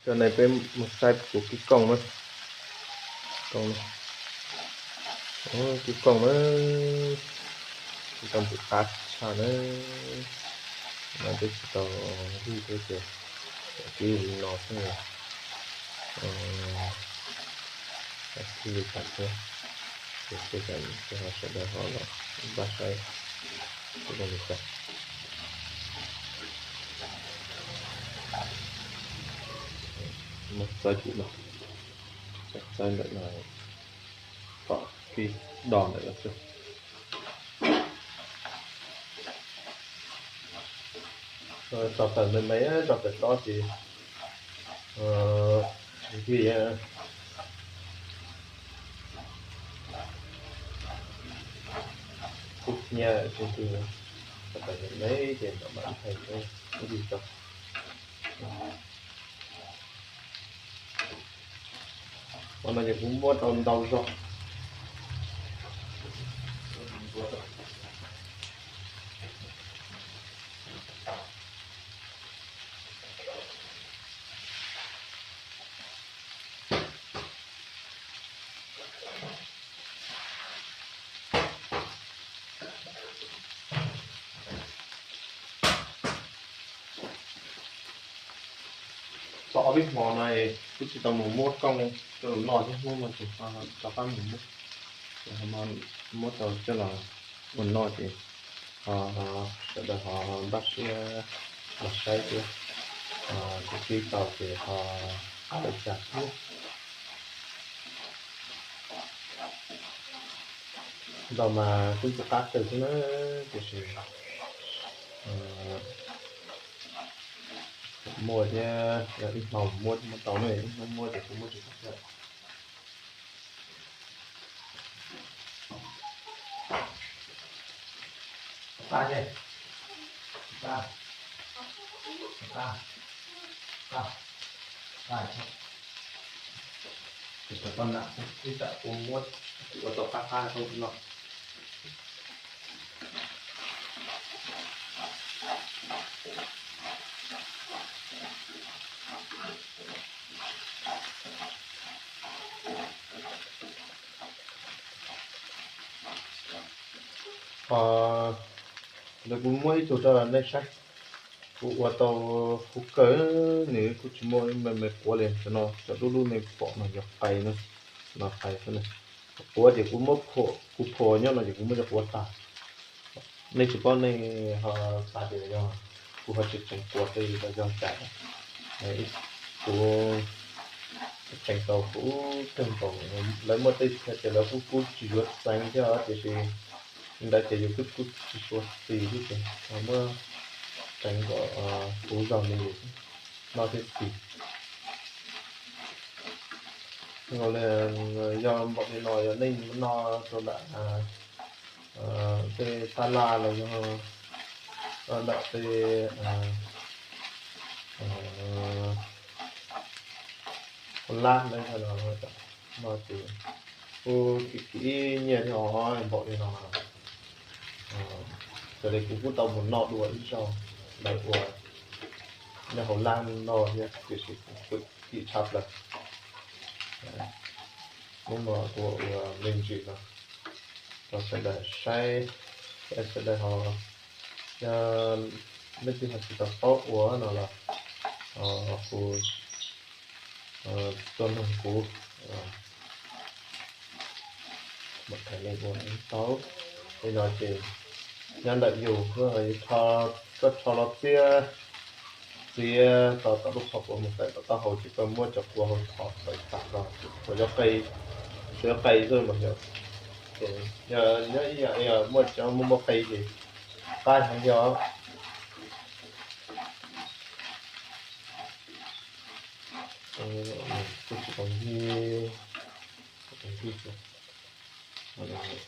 Cov no peb mus saib kuv kib kooj na. Kooj, kib kooj na, kib kooj tus qab tshaj na. No peb tsis tau hlub thiab ces kib li no xwb. Kib li tas thiab, ces sawv daws ho los npaj saib kuv zoo li cas. Muab txawb tim no, txawb ntawm no, kom kib do ntawm no xwb. Tso tawm me me, tso tawm tob ces ntxim kub hnyiab tsis ntxim, tso tawm me me ces mam nthaij ib ntsis tso. Qhov no ces kuv muab tau ntau zog. Tau ob peb hmo no kuv tsis tau mus muab kooj coj los noj thiab, hnub no ces rov qab mus muab, muab tau coj los ua noj ces ho sawv daws ho npaj siab los saib thiab, kuv kib tau ces ho qab li cas thiab. Ntau mas kuj tsis qab kawg xwb na, tiam sis muaj thiab, yog ib hmo muab muab tau ne, ib hnub muab ces kuj muab tsis tau thiab. Ib tsam kuv muab ua tau qab qab rau no. Ntawd kuv muab ib tug rau nej saib. Kuv ua tau huv kawg, nws kuj tsis muaj me me quav li. Cov no cov dub dub nej pom no yog qais na, no qais xwb na. Quav ces kuv muab, kuv phuam nyob no ces kuv muab cov quav tag. Nej tsis paub nej ho xav tias yog kuv ho tsis tseem quav tej los yog cas. Kuv tseem tau huv kawg nkaus, lawv muaj tej chaw ces lawv kuj kub tsis yuav xeev thiab tiam sis ntawd ces yus kuj kub tsis tshua xis thiab ces muab tseev kom huv zog li no thiab xis. Yog npaum li no yog nej mus noj rau ntawm tej sab laj los yog nram tej lab no ces kuj kim kim ib nyiaj thiab os, npaum li no. Raws li kuv kuj tau mus noj dua ib zaug ntawd uas nyob hauv lab no thiab tiam sis kuv kim tshaj plaws. Hnub no kuv ua me ntsis no rau sawv daws saib, sawv daws ho, yog leej twg ho tsis tau paub ua no los ho hu tuaj nug kuv, mam hais nej ua tau. Li no ces nyob ntawm yus, koj rho los txiab, txiab tau tom lub qhov quav mus tawm tom taub hau ces koj muab cov quav hauv thom tawm tag los, tsuas yog qe, tsuas yog qe xwb mas yog, yog nyob ib yam muaj cov muaj muaj qe ces qab heev thiab os. Kuj tsis tau ncig, tsis tau ncig,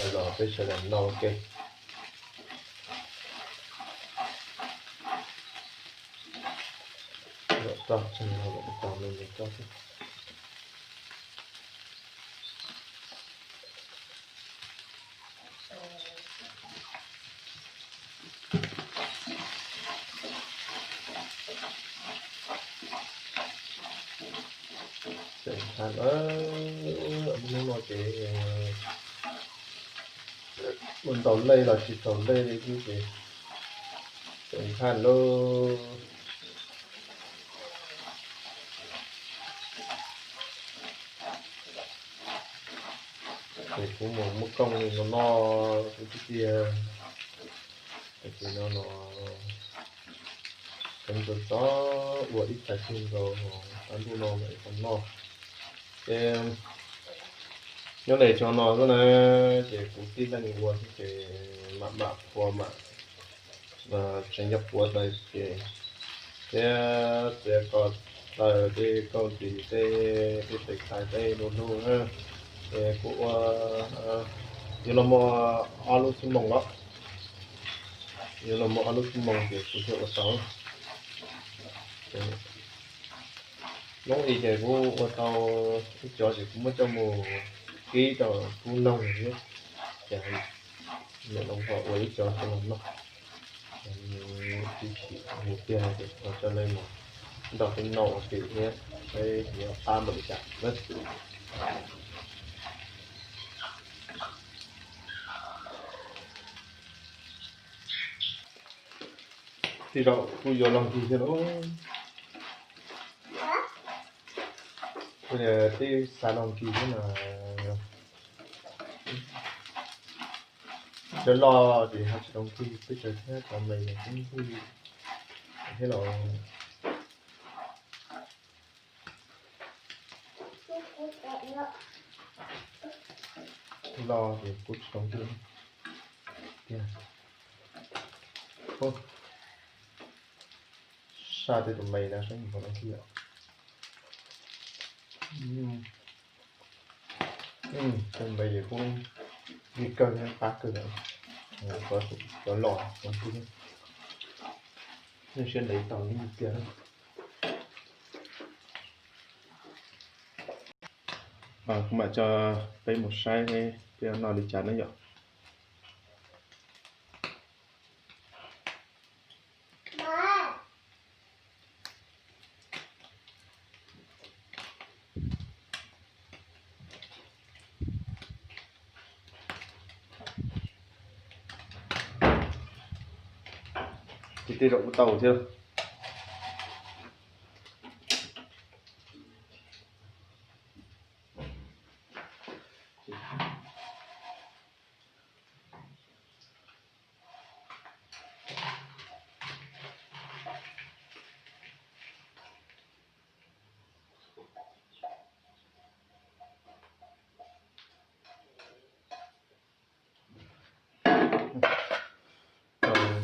sawv los peb sawv daws noj ua ke. Lawm roj tseg no lawm tau me me roj xwb. Tseem nqha lawm, hnub no ces ua ntau lej los tsis tau lej li xwb ces tseem nqha lawm. Ces kuv mus muab kooj li no noj xwb tiag tiag. Ces no no, txhob ua ib txhais tug nkaus, qab ntuj no mas ib qho noj. Ces nyob li tso no xwb na, ces kuv tib leeg ua xwb ces mam mam phua mam tseem yog puav tawv ces thiab txiav kom tawm tej kauj ntxim tej, tej tes tais tej lug lug na. Ces kuv ua, yuav los muaj ob lub xub moos los, yuav los muaj ob lub xub moos ces kuv thiaj ua tau. Hnub i ces kuv ua tau ib co ces kuv muab coj mus kib rau kuv noog thiab, ces niam loo ho ua ib co coj los noj. Ib chim mus tiag no ces coj nej mus nrog peb noj ua ke thiab saib yuav qab npaum li cas na. Tej zaum kuj yuav los nkig thiab lauj. Kuj yog twb xav los nkig thiab mas, cov loj ces ho tsis tau nkig, peb cov thiab cov me los kuj nkig thiab los. Loj ces kuj tsis tau nkig tiag. Saj tej tus me na saib npaum no thiab. Tej me ces kuj nkig kawg thiab qab kawg, cov los cov nkig, nej siab ntev tau ib tiag. Kuv mam coj peb mus saib peb noj li cas na yom. Ces tej zaum kuj tau thiab.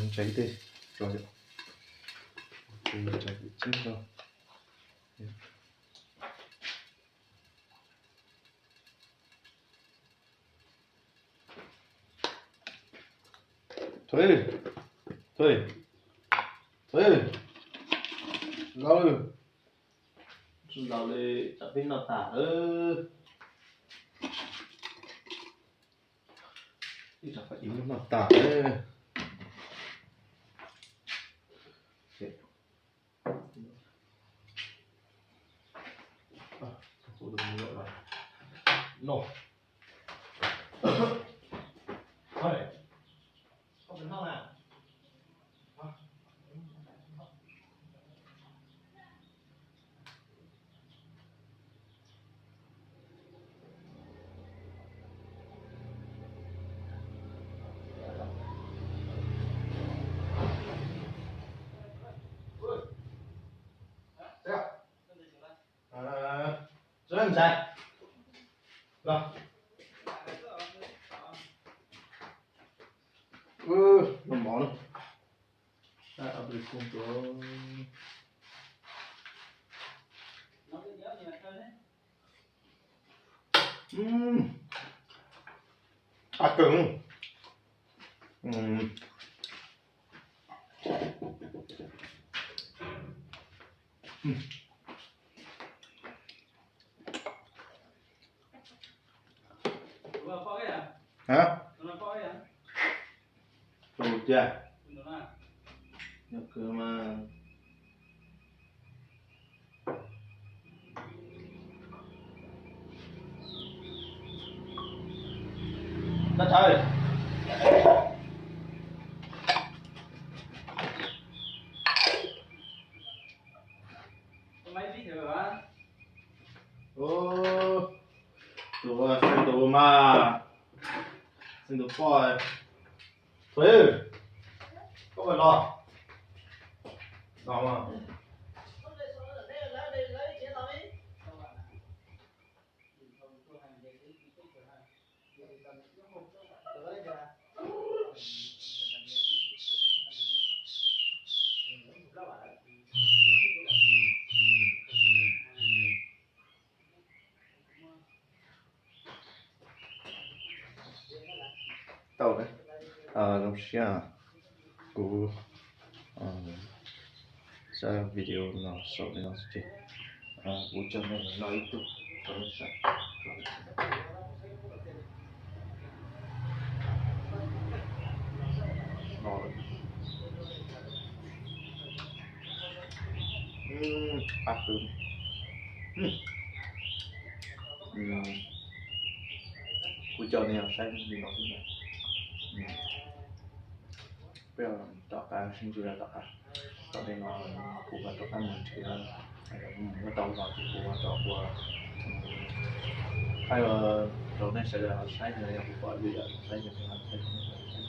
Ntsev tej tso, ntsev tso. Thuv, thuv, thuv, los, tsis los li, tsam peb noj tas lawm. Ib tsam peb noj tas lawm. No. Txawm ntxhais los, noj mov na. Qab kawg. Ha, tus cia, nyob kawg mas. Thawj. Tus xeeb tus mas, xeeb tus poj, Thawj, koj puas los? Los mas. Tau, zoo siab kuv tso video no saum li no xwb ces kuv coj nej los ib tug rau nej saib. Ab, kuv coj nej los saib li no xwb na. Peb rov qab sib ntsib dua tom qab. Tom ntej no kuv mam rov qab mus nrhiav, muab tau no ces kuv mam rov qab thaij rau nej sawv daws saib, yog kuv pom lwm yam saib ces kuv mam thaij rau nej sawv daws saib.